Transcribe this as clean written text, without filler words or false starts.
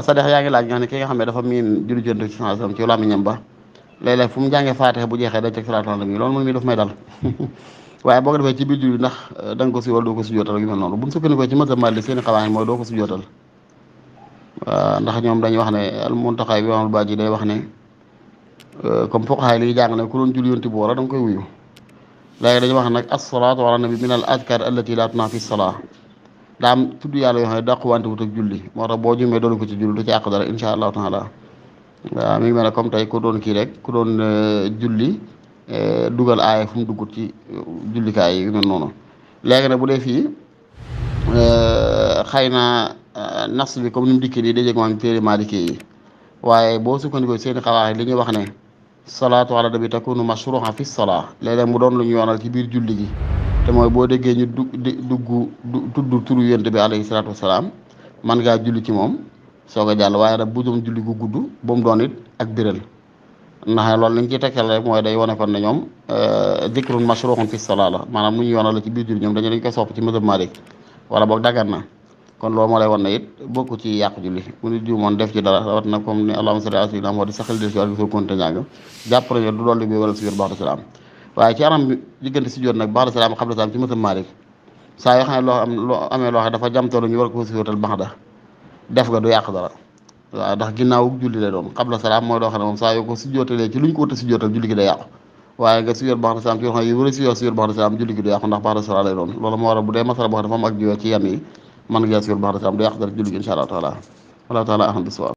Sadex yaa ngi laaj nga xam ne ki nga xam ne dafa miin julli Yonent bi sallallahu alayhi wasallam ci làmmiñam ba léeg-léeg fu mu jàngee Faatiha bu jeexee day teg salaatu ala nabi loolu moom mi daf may dal waaye boo ko defee ci biir julli ndax da nga ko si wala doo ko si jootal yu mel noonu bu ñu sukkandikoo ci mazhab Maalik seeni xawaay mooy doo ko si jootal ndax ñoom dañuy wax ne al Muntaqa bi Imaamul Baaji day wax ne comme fuqahaa li jàng ne ku doon julli Yonent bi wala da nga koy wuyu léegi dañuy wax nag as-salaatu ala nabi min al azkar allati la tunaafi salaa daa am tudd yàlla yoo xam ne dàquwante wut ak julli moo tax boo jumee doolu ko ci julli du ci àq dara insha allahu taala waaw mi ngi mel ne comme tey ku doon kii rek ku doon julli dugal aaya fu mu duggut ci jullikaay yi yu mel noonu léegi nag bu dee fii xëy na nas bi comme ni mu dikkee nii day jég maam téere Maliki yi waaye boo sukkandikoo seeni xawaax li ñuy wax ne salaatu ala nabi takunu mashruha fi salaa léeg-léeg mu doon lu ñu yoonal ci biir julli gi te mooy boo déggee ñu tudd turu Yonent bi alayhi salaatu wasalaam man ngaa julli ci moom soog a jàll waaye nag bu doon julli gu gudd ba mu doon it ak biral ndax loolu liñ ciy tegtal rek mooy day wane kon ne ñoom dikrun mashruhun fi salaa la maanaam lu ñu yoonal la ci biir julli ñoom dañ koy sopp ci mazhab Maalik wala boog daggan na kon loolu moo lay wan ne it bokku ci yàqu julli bu nit juumoon def ci dara rawat na comme ni allahumma salli ala sayyidina Muhammad di saxal di si war gi soo konte ñàng jàpp nañu du dolli bi wala si biir ba'da salaam waaye ci anam diggante si jot nag ba'da salaam qabla salaam ci mazhab Maalik saa yoo xam ne loo amee loo xam dafa jamtoolu ñu war ko si jotal baxda def nga du yàq dara waaw ndax ginnaaw julli lay doon qabla salaam mooy loo xam ne moom saa yoo ko si jotalee ci luñ ko wut si jotal julli gi day yàqu waaye nga si yor ba'da salaam ci yoo xam ne yu war a si yor ba'da salaam julli gi du yàqu ndax ba'da salaam lay doon loolu moo waral bu dee masala boo xam ne dafa am ak jiwee ci yan yi mën nga si yor ba'da salaam du yàq dara julli gi insha Allah taala wallahu taala ahlam bis-sawaab